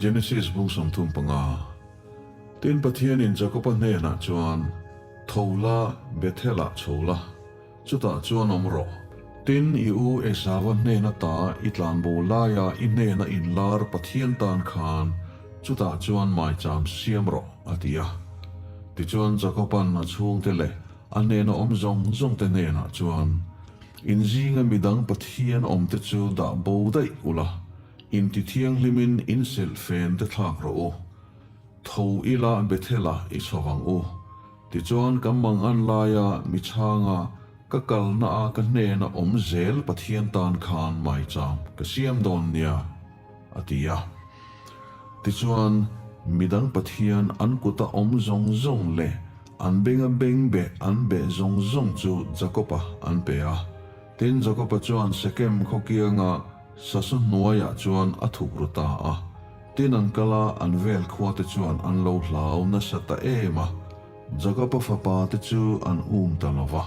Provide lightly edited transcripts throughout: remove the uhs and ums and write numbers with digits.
Genesis bung 35. Tin, Pathianin Jakoba hnenah chuan, Tho la, Bethel-ah chho la, chutah chuan awm rawh. Tin, i u Esava hnen ata i tlanbo laia i hnena inlar Pathian tan khan chutah chuan maicham siam rawh, a ti a. Tichuan Jakoba'n a chhungte leh a hnena awm zawng zawngte hnenah chuan, In zinga midang Pathian awmte chu dah bo daih ula, inti thianghlimin in silhfen te thlak rawh u. Tho ila Bethel-ah i chho vang u. Tichuan kan mangan laia mi chhanga ka kalna a ka hnena awm zel Pathian tan khan maicham ka siam dawn nia, a ti a. Tichuan midang Pathian an kuta awm zawng zawng leh an benga beng beh an beh zawng zawng chu Jakob-a an pe a. Tin, Jakob-a chuan Sekem khaw kianga sasu hnuaiah chuan a thuk ru ta a. Tin, an kal a, an vel khuate chuan an lo hlau nasa ta em a, Jakob-a fapa te chu an um ta lo va.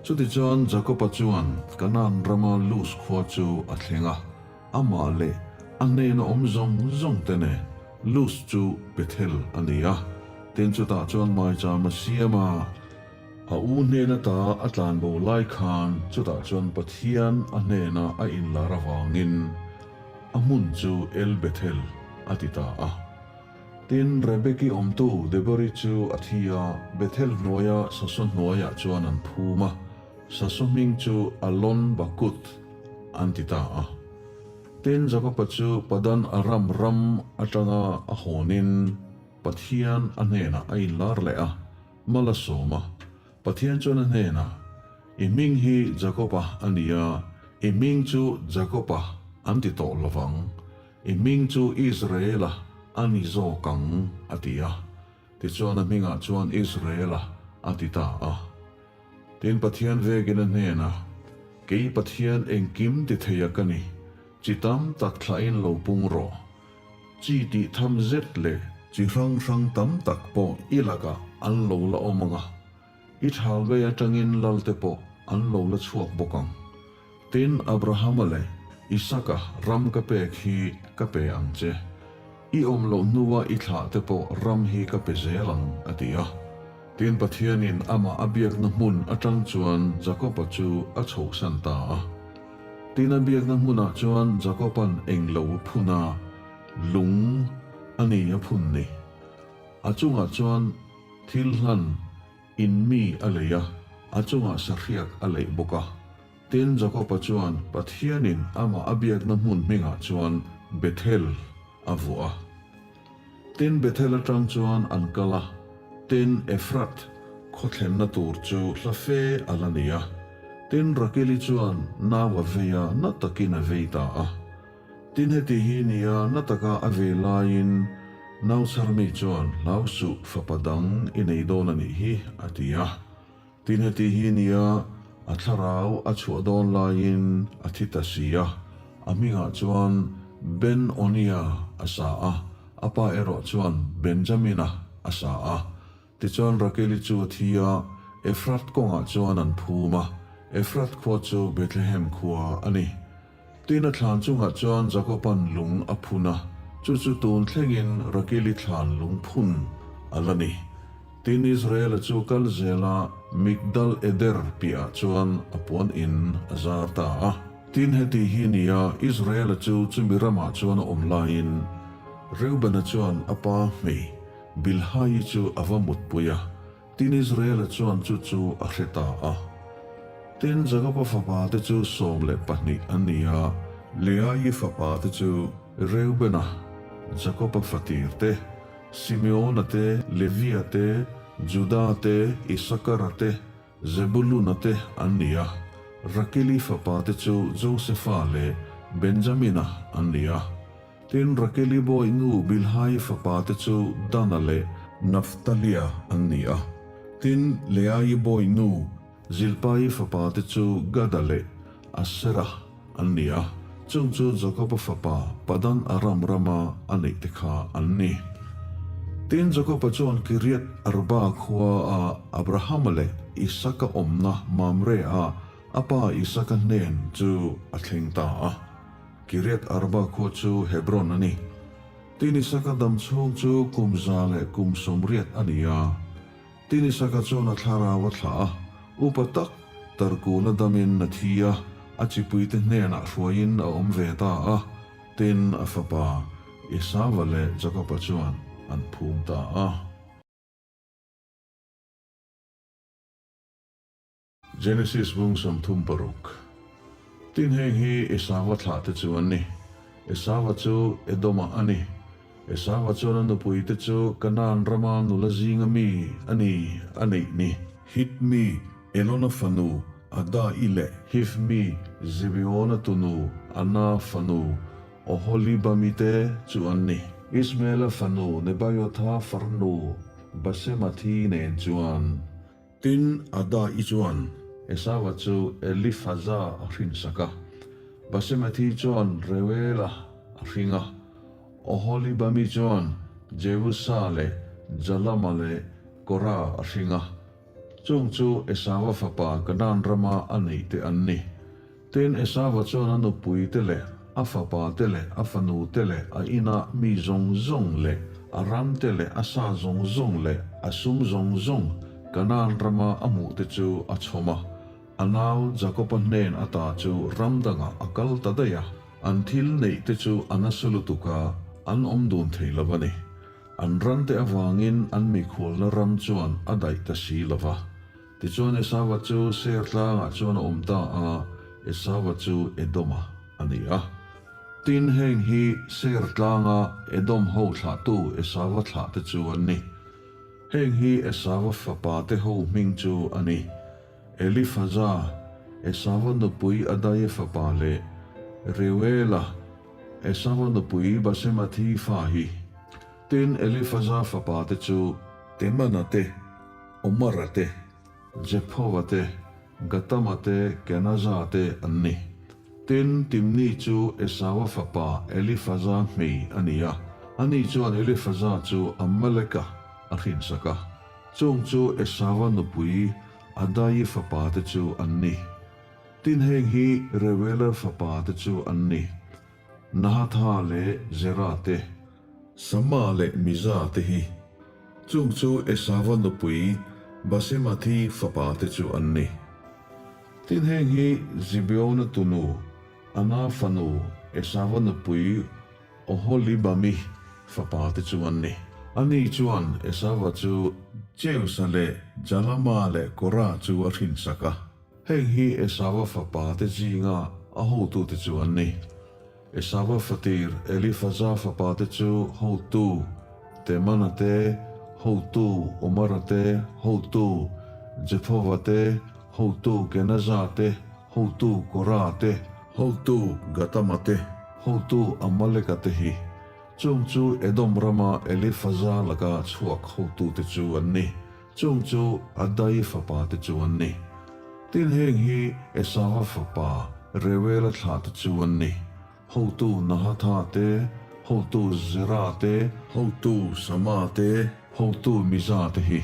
Chutichuan Jakob-a chuan Kanaan rama Luz khua chu a thleng a, amah leh a hnena awm zawng zawng te nen Luz chu Bethel a ni a. Tin, chutah chuan maicham a siam a. A u hnen ata a tlanbo lai khan chutah chuan Pathian a hnena a inlar avangin a hmun chu El Bethel a ti ta a. Tin, Rebeki awmtu Debori chu a thi a, Bethel hnuaia sasaw hnuaiah chuan an phum a, sasaw hming chu Alon Bakuth an ti ta a. Tin, Jakoba chu Padan Aram ram atanga a hawnin Pathian a hnenah a inlar leh a. Malasawma, Pathian chuan a hnenah, I hming hi Jakoba a ni a, i hming chu Jakoba an ti tawh lo vang, i hming chu Israela a ni zawk ang, a ti a. Tichuan a hmingah chuan Israela a ti ta a. Tin, Pathian vekin a hnenah, Kei Pathian engkim ti theia ka ni, chi tam tak thlahin lo pung rawh. Chi tih tham zet leh chi hrang hrang tam tak pawh i lakah an lo la awm ang a, i thalvei atangin lalte pawh an lo la chhuak bawk ang. Tin, Abrahama leh Isaka ram ka pek hi ka pe ang che. I awm loh hnua i thlahte pawh ram hi ka pe zel ang, a ti a. Tin, Pathianin amah a biakna hmun atang chuan Jakoba chu a chhohsan ta a. Tin a biakna hmunah chuan Jakoba'n eng lo phun a, lung a ni a phun ni. A chungah chuan thil hlan in mi a lei a, a chungah sahriak a leih bawk a. Tin Jakoba chuan Pathianin amah a biakna hmun hmingah chuan Bethel a vuah a. Tin Bethel atang chuan an kal a, tin Efrat khaw thlenna tur chu hla fe a la ni a. Tin Rakeli chuan nau a vei a, na takin a vei ta a. Tin heti hi nia na taka a vei laiin nau chharmi chuan hlau suh fapa dang i nei dawn a nih hi a ti a. Tin heti hi nia a thlarau a chhuah dawn laiin a thi ta si a, a hmingah chuan Ben-Onia a sa a, a pa erawh chuan Benjamina a sa a. Tichuan Rakeli chu a thi a, Efrat kawngah chuan an phum a, Efrat khua chu Bethlehem khua a ni. Tin a thlan chungah chuan Jakoba'n lung a phun a, chu chu tun thlengin Rakeli thlan lung phun a la ni. Tin Israela chu kal zela Migdal Eder piahah chuan a puan in a zar ta a. Tin heti hi nia Israela chu chumi ramah chuan a awm laiin Reubena chuan a pa hmei Bilhai chu a va mutpui a, Tin Israela chuan chu chu a hre ta a. Tin Jakoba fapa te chu 12 an ni a, Leaii fapa te chu Reubena, Jakoba fatir te, Simeona te, Levia te, Juda te, Isakara te, Zebuluna te an ni a. Rakeli fapa te chu Josefa leh Benjamina an ni a. Tin, Rakeli bawi nu Bilhai fapate chu Dana leh Naphtalia an ni a. Tin, Leaii bawi nu Zilpai fapate chu Gada leh Asera an ni a. Chung chu Jakoba fapa Padan Aram rama a neih te kha an ni. Tin, Jakoba chuan Kiriath Arba khua a Abrahama leh Isaka awmna Mamre a a pa Isaka hnen chu a thleng ta a. Kiriath Arba khua chu Hebron a ni. Tin Isaka dam chhung chu kum 180 a ni a. Tin Isaka chuan a thlarau a thlah a, upa tak tarkuna damin a thi a, a chipuite hnenah hruaiin a awm ve ta a. Tin a fapa Esauva leh Jakoba chuan an phum ta a. Genesis bung 36. Tin heng hi Esauva thlah te chu an ni. Esauva chu Edoma a ni. Esauva chuan a nupui te chu Kanaan rama nula zinga mi a ni a neih ni. Hit mi Elona fanu Ada-i leh Hiv mi Zibeona tunu Ana fanu Oholibami te chu an ni. Ismaela fanu Nebaiotha farnu Basemathi nen chuan. Tin, Ada-i chuan Esauva chu Elifaza a hrinsak a, Basemathi chuan Reuela a hring a, Oholibami chuan Jeusa leh Jalama leh Kora a hring a. Chung chu Esauva fapa Kanaan rama a neih te an ni. Tin, Esauva chuan a nupui te leh a fapa te leh a fanu te leh a ina mi zawng zawng leh a ram te leh a sa zawng zawng leh a sum zawng zawng Kanaan rama a hmuh te chu a chhawm a. A nau Jakoba hnen ata chu ram dangah a kal ta daih a, an thil neih te chu a nasa lutuk a, an awm dun thei lo a ni. An ram te avangin an mikhualna ram chuan a daih ta si lo va. Tichuan Esauva chu Seir tlangah chuan a awm ta a, Esauva chu Edoma a ni a. Tin, heng hi Seir tlanga Edom ho thlahtu Esauva thlahte chu an ni. Heng hi Esauva fapate ho hming chu a ni, Elifaza, Esauva nupui Adaia fapa leh Reuela, Esauva nupui Basemathi fa hi. Tin, Elifaza fapate chu Temana te, Omara te, Jephova te, Gatama te, Kenaza te an ni. Tin, Timni chu Esaua fapa Elifaza hmei a ni a, ani chuan Elifaza chu Amaleka a hrinsak a. Chung chu Esaua nupui Adai fapa te chu an ni. Tin, heng hi Reuela fapa te chu an ni, Nahatha leh Zera te, Sama leh Miza te hi. Chung chu Esauva nupui Basemathi fapa te chu an ni. Tin heng hi Zibeona tunu, Ana fanu, Esauva nupui Oholibami fapa te chu an ni. Ani chuan Esauva chu Jeusa leh Jalama leh Kora chu a hrinsak a. Heng hi Esauva fapa te zinga a hotute chu an ni. Esauva fatir Elifaza fapa te chu hotu Temana te, hotu Omara te, hotu Jephova te, hotu Kenaza te, hotu Kora te, hotu Gatama te, hotu Amaleka te hi. Chung chu Edom rama Elifaza laka chhuak hotute chu an ni. Chung chu Adai fapa te chu an ni. Tin heng hi Esauva fapa Reuela thlah te chu an ni. Hotu Nahatha te, hotu Zera te, hotu Sama te, hotu Miza te hi.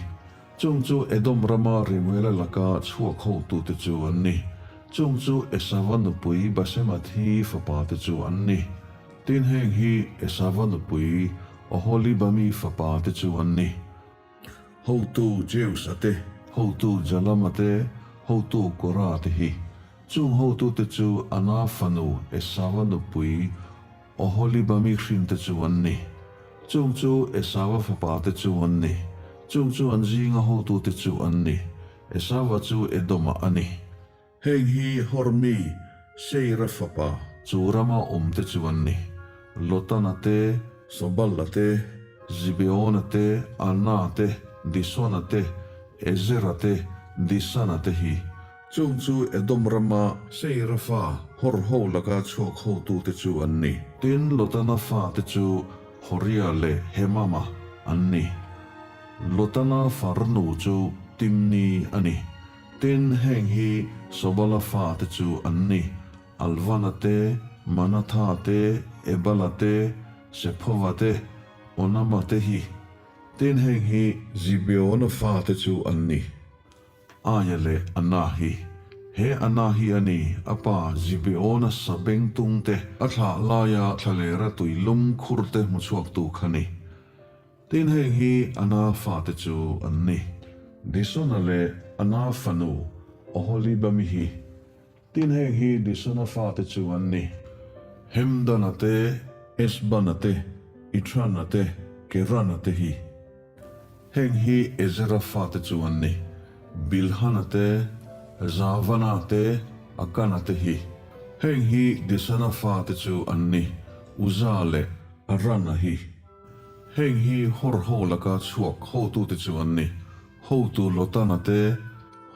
Chung chu Edom rama Reuela laka chhuak hotu te chu an ni. Chung chu Esauva nupui Basemathi fapa te chu an ni. Tin heng hi Esauva nupui Oholibami fapa te chu an ni. Hotu Jeusa te, hotu Jalama te, hotu Kora te hi. Chung hotute chu Ana fanu Esaua nupui Oholibami hrinte chu an ni. Chung chu Esaua fapate chu an ni. Chung chu an zinga hotute chu an ni. Esaua chu Edoma a ni. Heng hi Hormi, Seira fapa, chu rama awmte chu an ni, Lotana te, Sobala te, Zibeona te, Ana te, Disona te, Ezera te, Disana te hi. Chung chu Edom rama Seira fa Hor ho laka chhuak hotute chu an ni. Tin, Lotana fate chu Horia leh Hemama an ni. Lotana farnu chu Timni a ni. Tin, heng hi Sobala fate chu an ni, Alvana te, Manatha te, Ebala te, Sephova te, Onama te hi. Tin, heng hi Zibeona fate chu an ni, Aia leh Ana hi. He Ana hi a ni, a pa Zibeona sabeng tungte a thlah laia thlalera tui lum khurte hmu chhuaktu kha ni. Tin heng hi Ana fate chu an ni. Disona leh Ana fanu Oholibami hi. Tin heng hi Disona fate chu an ni. Hemdana te, Esbana te, Ithrana te, Kerana te hi. Heng hi Ezera fate chu an ni, Bilhana te, Zavana te, Akana te hi. Heng hi Disana fate chu an ni, Uza leh Arana hi. Heng hi Hor ho laka chhuak hotute chu an ni, Hotu Lotana te,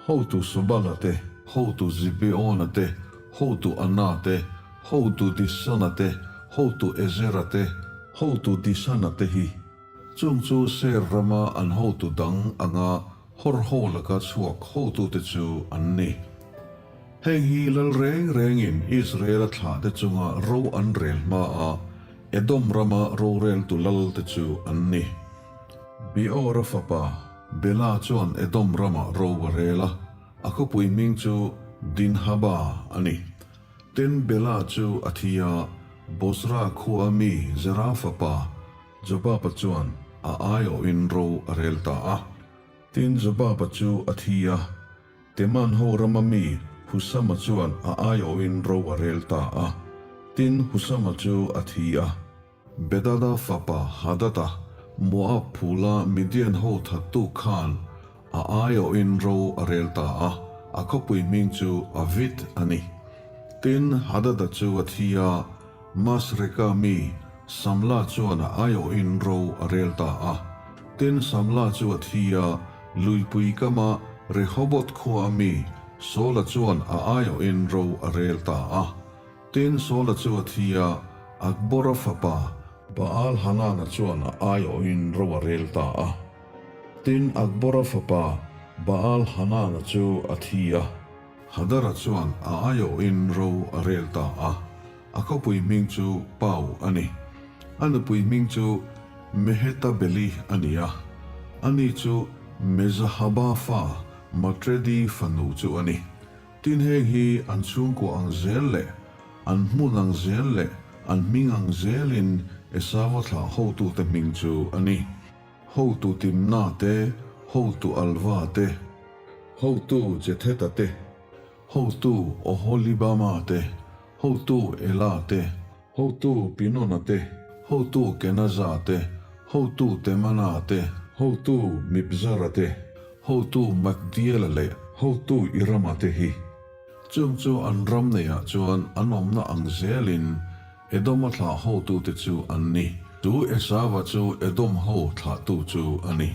Hotu Sobala te, Hotu Zibeona te, Hotu Ana te, Hotu Disana te, Hotu Ezera te, Hotu Disana te hi. Chung chu Seir rama an hotu dang anga Hor ho laka chhuak hotute chu an ni. Heng hi lal reng rengin Israela thlahte chunga ro an rel hmaa Edom rama roreltu lalte chu an ni. Beora fapa Bela chuan Edom ramah ro a rel a, a khawpui hming chu Dinhaba a ni. Tin, Bela chu a thi a, Bozra khua mi Zera fapa Jobaba chuan a aiawhin ro a rel ta a. Tin, Jobaba chu a thi a, Teman ho rama mi Husama chuan a aiawhin ro a rel ta a. Tin, Husama chu a thi a. Bedada fapa Hadada, Moab phula Midian ho thattu khan a aiawhin ro a rel ta a, a khawpui hming chu Avit a ni. Tin, Hadada chu a thi a, Masreka mi Samla chuan a aiawhin ro a rel ta a. Tin, Samla chu a thi a, luipui kama Rehoboth khua mi Saula chuan a aiawhin ro a rel ta a. Tin, Saula chu a thi a, Akbora fapa Baal-Hanana chuan a aiawhin ro a rel ta a. Tin, Akbora fapa Baal-Hanana chu a thi a. Hadara chuan a aiawhin ro a rel ta a, a khawpui hming chu Pau a ni. A nupui hming chu Mehetabeli a ni a, ani chu Mezahaba fa Matredi fanu chu a ni. Tin heng hi an chhungkua ang zel leh an hmun ang zel leh an hming ang zelin Esau-a thlah hotute hming chu a ni. Hotu Timna te, hotu Alva te, hotu Jetheta te, hotu Oholibama te, hotu Ela te, hotu Pinona te, hotu Kenaza te, hotu Temana te, hotu Mibzara te, hotu Magdiela leh hotu Irama te hi. Chung chu an ram neiah chuan an awmna ang zelin Edoma thlah hotute chu an ni. Chu Esava chu Edom ho thlahtu chu a ni.